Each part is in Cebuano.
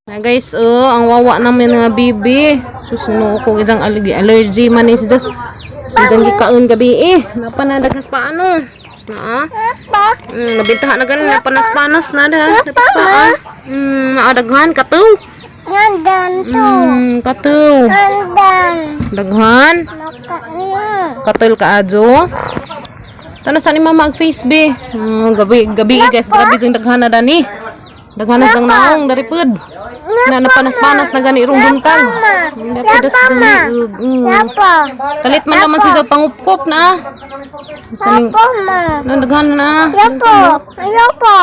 Na guys, oh, ang wawa namin nga bibi. Sus, no ko isang allergy, allergy man is just isang gikaon gabi eh. Napanadagas pa ano. Sus na ah. Nabintahan na ganin, napanas-panas na da. Napas pa ah. Naadaghan kataw. Nandan to. Kataw. Nandan. Daghan. Nakaano. Katul ka adyo. Tana sa ni mama ang face be. Gabi gabi guys, grabe jung daghan na dani. Daghan na sang naong dari pud. Na napanas-panas na gani irong buntag. Hindi pa das jung Yapa. Kalit man naman siya sa pangupkop na. Sa ning Yapa ma. na daghan na. Yapa. Yapa.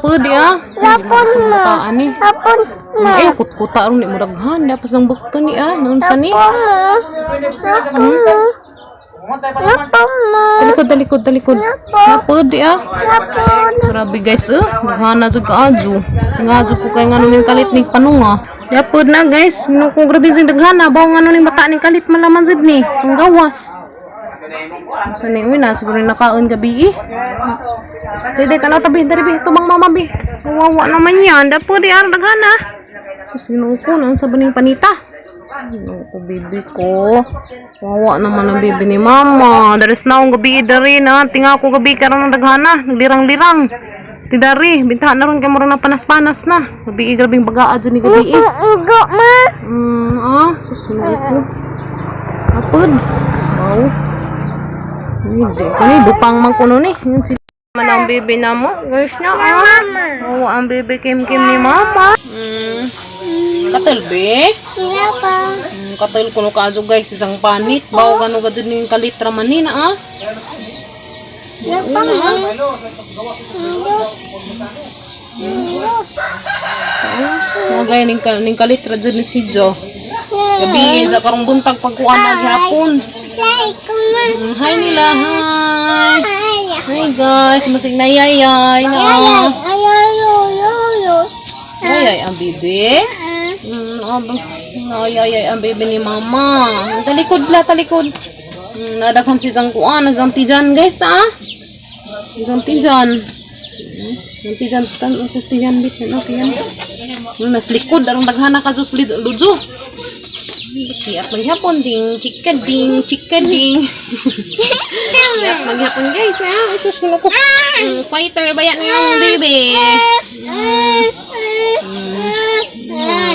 Pud ya. Yapon ma. Bataan ni. Yapon ma. Ay, kutkuta ron ni mo daghan. Dapat sang bukton ni ah. Noon sa ni. Yapa ma. Yapa ma. Talikod, talikod, talikod. Napud ah. Yapon. Grabe guys, eh. Naghana jud kaadyo. Ngadyo ko kay ngano ning kalit ni panunga. Yapod na guys, no kung grabe jud daghana, bawo ngano ning bata ning kalit man laman jud ni. Ang gawas. Sa ni uy na siguro nakaon gabi eh. Dili tanaw tabi diri bi tumang mama bi. Kawawa naman yan. Dapo di ar daghana. Sus, Ginoo ko noon sa baning panita. Ginoo ko bibi ko. Wawa naman ang bibi ni mama. Daris na akong gabi dari na. Tinga ko gabi karon ng daghana. Naglirang-lirang. Tidari, bintahan na ron kay mura na panas-panas na. Gabi grabing bagaa dyan ni gabi eh. Ugo ma. Sus, Ginoo ko. Apod. Wow. Hindi ko ni dupang man kuno ni. Yun si man ang bibi na mo. Guys na ah. Mama. Oo, ang bibi Kim Kim ni mama. Katal be? Yapa. Katal kuno kaadyo guys, isang panit. Bawo gano ka dyan yung kalitra man ni na ah. Yapa ma. Mga gaya ning, ning kalitra dyan ni si Jo. Gabi, sa karong buntag pagkuha na hapon. Say ko ma. Hi nila, hi. Ay. Hi guys, masig na yayay na. Ay, ay, ay, ay, ay, Ay, ay, ang bibi. ay. Ay, ay, ay, ang baby ni mama. Talikod la, talikod. Nadaghan si Jang kuan, na Jang tijan guys, ah. Jang tijan. Jang tijan, tan, sa tijan bit, no, tijan. Nas likod, arong daghana ka jus lujo. Kiat maghapon ding, chika ding, chika ding. Kiat maghapon guys, ah. Sus, ko. Fighter ba yan ang baby?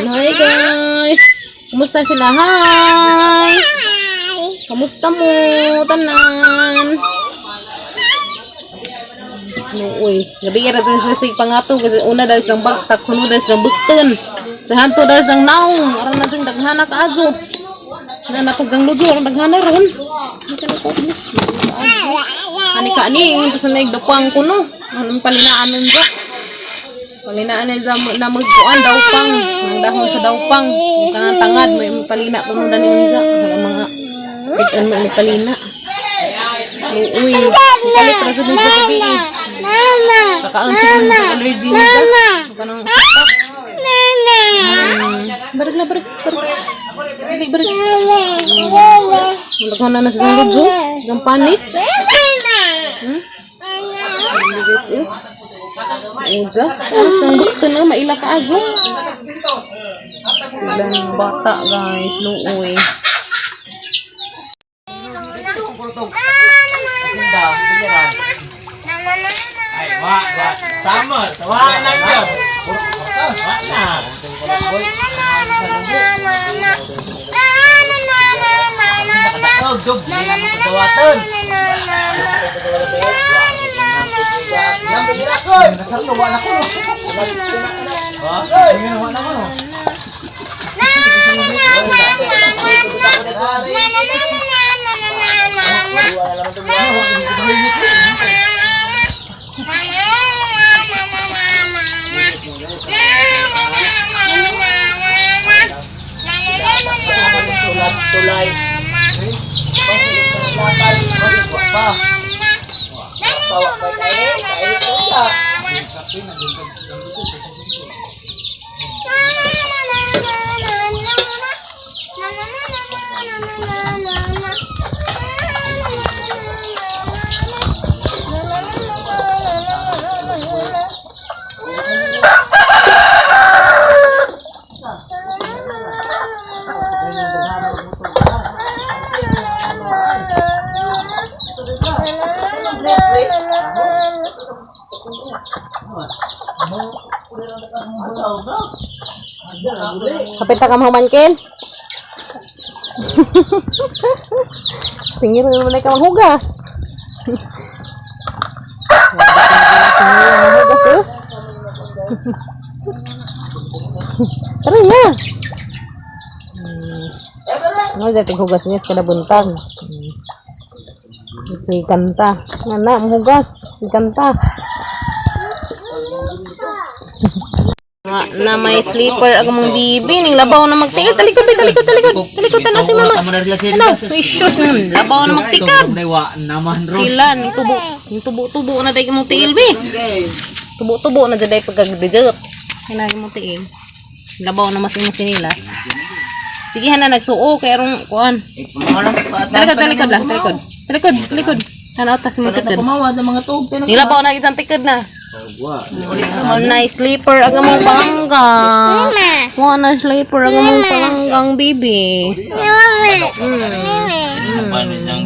Hi guys! Kumusta sila? Hi! Kamusta mo? Tanan! No, uy. Gabi ka dyan sa sig pangato kasi una dahil siyang bagtak, sunod dahil siyang bukton. Sa hanto dahil siyang naong. Aran na siyang daghana ka adyo. Na napas siyang lujo, aran daghana ron. Ano ka na ko? Ani ka ni, yung pasan na igdapang ko no. Anong palinaan nun dyan? Palinaan na sa na magkuan daw pang, nang dahon sa daw pang. Yung kanang tangad may palina ko nung danin dyan. Wala mga itan mo ni palina. Uy, kalit ra sa dun sa gabi eh. Mama. Kakaon siguro sa allergy niya dyan. Kanang sapak. Mama. Barig na, barig, barig. Dali, barig. Mama. Mama. Nagkana na sa lujo. Diyan panit. Mama. Hmm? Hindi guys eh. Uja. Ang bukto na, maila ka ajo. Stila ng bata guys, luoy. Ay, wa, wa. Sama, wa na siya. Wa na. Oh, dog, di na mo pagkawatan. Ha? Wa na ko, no? Kapit ka mahumankin. Singir na naman ka manghugas. Singir na manghugas, oh. Tara na. Ano dati hugas niya sa kada buntag. Si kanta. Nga na, manghugas. Si kanta. Nga na may sleeper ang mong bibi ning labaw na magtikad. Talikod, be, talikod, talikod. Talikod na si mama. Ano? May shoes na labaw na magtikad. Tilan, tubo, tubo-tubo na dahil mong tiil, be. Tubo-tubo na dyan dahil pagkagdejot. Hinagi mong tiil. Labaw na mas imong sinilas. Sige hana nagsuo kay rong kuan. Talikod, talikod lang, talikod. Talikod, talikod. Hana tas mong tikad. Pumawad ang mga tuog. Nilabaw na isang tikad na. Nice sleeper ang among palangga. Wa na sleeper ang among palanggang bibi.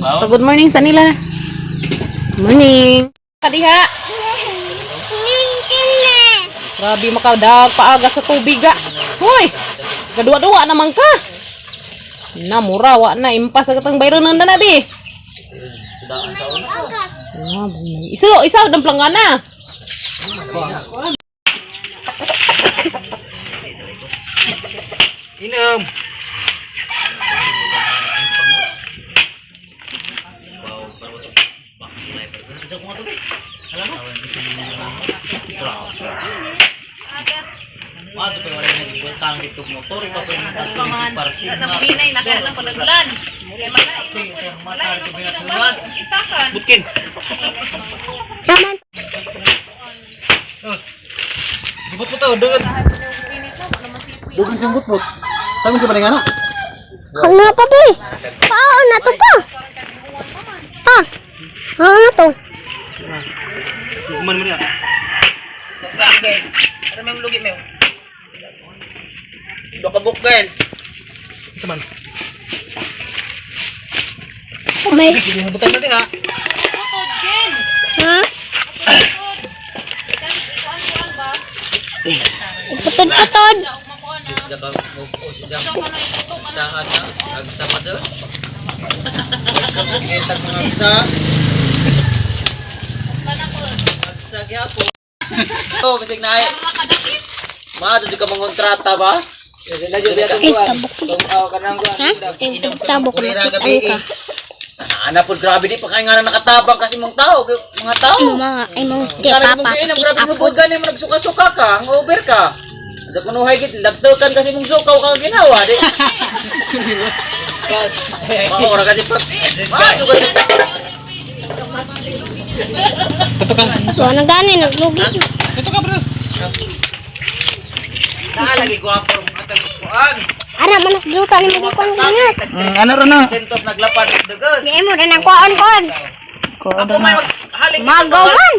Pa good morning sa nila. Morning. Kadiha. Grabe makadag paaga sa tubig ah. Hoy. Gaduwa-duwa naman ka. Na mura wa na impas sa katang bayron na nabi. Ah, Iso, isaw ng planggana. Inom. Butkin. Gibot mo to, dugan. Dugan siyang butbut. Tama siya paningana. Ano pa, be? Paano na to pa? Pa? Ano na to? Kuman mo niya. Ano may lugi mo? Dokabok gael. Isa man. May. Butan natin ha. Ha? Putod-putod. Kitag mga bisa. Agsa gyapon. To bisig naay. Ma do ka mangontrata ba? Ha? Tabok na Kurira gabi eh. Ana po grabe di pa kay nga na nakatabang kasi mong tao, mga tao. Mga ay mga ti Kala papa mong kain, ang grabe ti mo apod. gani mo nagsuka-suka ka, ang over ka. Sa kunuhay git lagtokan kasi mong sukaw ka ginawa di. Maora kasi pag Ma, do kasi Ito na gani naglugi. Naalagi gwapo ang atag kuan. Ara man as gluta ni mo kon gangat. Ano ro na? Sentos naglapad og dugos. Di mo rin ang kuan kon. Ako may maghaling Magaw man.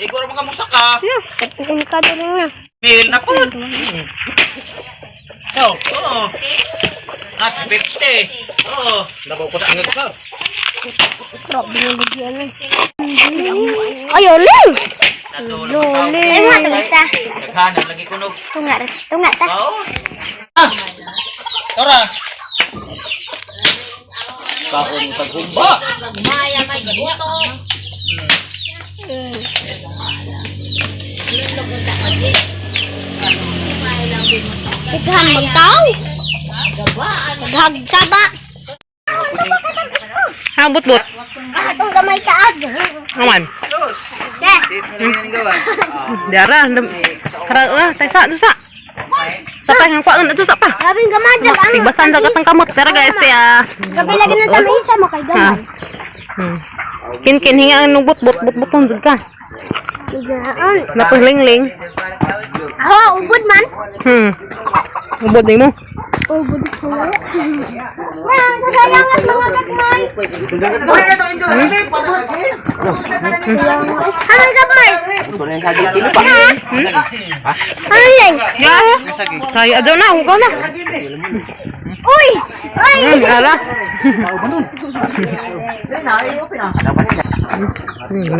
Igor mo ka mo saka. No, katukon ka diri na. Mil na po. Oh, oo. At 50. Oo. Labaw ko sa angag ka. Grabe na lugi ano. Ay, oleng. Lole. Ay, mga tag isa. Daghan ang lagi kunog. Tunga, tunga ta. Oo. Tara. Kaon taghumba. Ikahan magtaw. Daghag saba. Ha, but-but. Ah, itong gamay kaag. Aman. Yeah. Diara, kara ah, tay sa, sa. Sa pa ang kuan, sa pa. Grabe gamay jag ang. Tigbasan sa katang kamot. Tara guys, te ah. Grabe lagi na tama isa mo kay gamay. Kin kin hinga ang but but but buton jud ka. Gaan. Napahling-ling. Ah, ubod man. Ubod nimo. Ubod ko. Wah, kasayangan mga gagmay. Ano gamay? Ano yan? Ya. Kaya adyo na, hugaw na. Uy! Ala.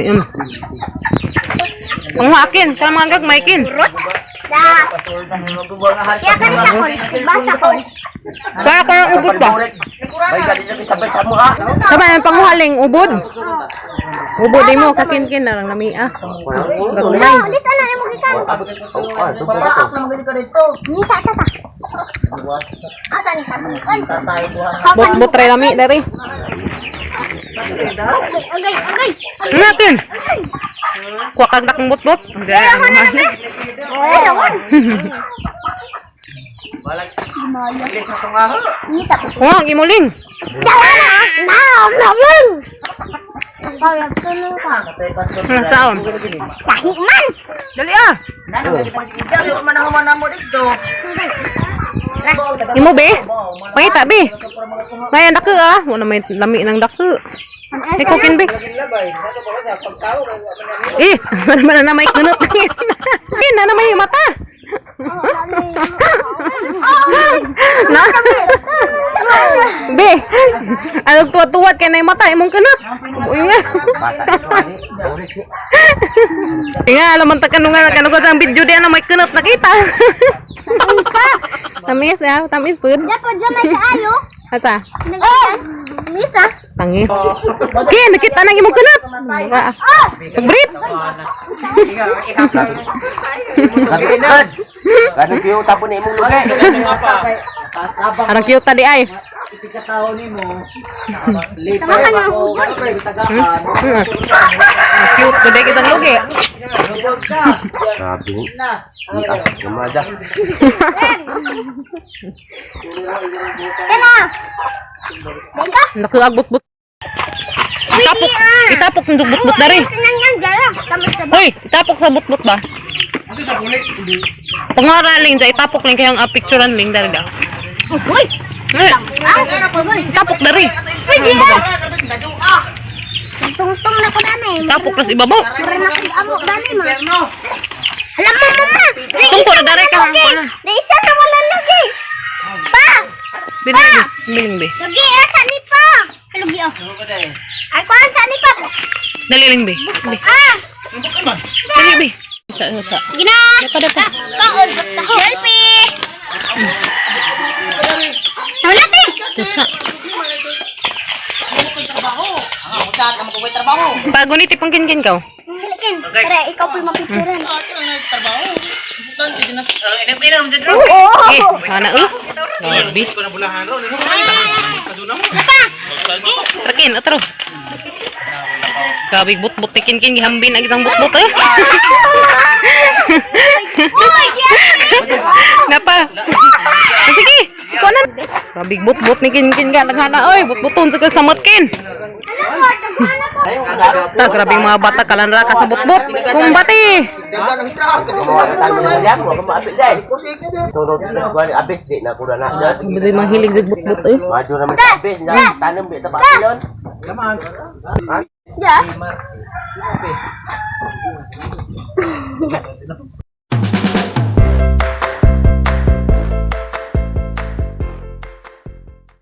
Yun. Panghakin, para mga gagmay kin. Da. Kaya kani sa kon. Basa kon. Kaya ko ng ubod ba? Bay ka dito sabay sa mo ha. Tama ang panghuhaling ubod. Ubod di mo kakin-kin na lang nami ah. Gagmay. No, this ana mo gikan. Ni ta ta ta. Asa ni ta? Bot-bot ray lami dari. Agay, agay. Natin. Kuha kag dakong bot-bot. Ay, Ni ta. Kuha gimuling. Na, na, na. Para tulong ka. Ano taon? Tahi man. Dali ah. Imo be? Pangita be. May ang dako ah. Wala may lami ng dako. Ikaw kin be. Eh, sana man na may kunot. Eh, na na may mata. Na. Be, ano tuwat-tuwat kay na mata imong kunot. Uy nga. Nga, alam man ta kanungan kanugod ang video di na may kunot nakita. Tamis ah, tamis pud. Dapat dyan may kaayo. Asa? Nag-isan. Misa. Tangi. Okay, nakita nang imong kunot. Pag-brief. Kanang kiyo tapon ni imong lugi. Arang cute ta di ay. Tamahan ng ubod. Ang cute to day kitang lugi. Grabe. Ah, lumada. Kana. Bangka. Nakuagbot-bot. Itapok, itapok ng butbut dari. Nang gara. Kamusta ba? Hoy, itapok sa butbut ba? Pangaraling sa itapok lang kayang picturean ling dari daw. Uy. Eh, Ang. itapok dari. Pwede ah. Tungtong na ko dani. Itapok na sa ibabaw. Mura na kay amo dani ma. Alam mo mama. Tungko na dari ka. Di isa na wala lagi. Pa. Biling, biling be. Lagi asa ni pa. Lugi oh. Ay kuan sa ni pa. Dali ling be. Ah. Dali be. Sa sa. Gina. Dapa dapa. Kaon basta. Selfie. Tama natin. Kusa. Bago ni tipong kinkin ka. Kin, tara, ikaw po yung mapicturean. Eh, ana eh. Grabe. Trakin, atro. Kabig but-but ni kinkin gihambin ang isang but-but eh. Uy, yes! Napa. Ah, sige, kuha na. Kabig but-but ni kinkin ka naghana oy, but-buton sa kag samot kin. Ta grabe mga bata kalanra ka sa but-but. Kumbati. Sunod na kuan abis di na kuda na. Bisa manghilig sa but-but eh. Maju na sa abis na tanom di ta pasilon. Yeah.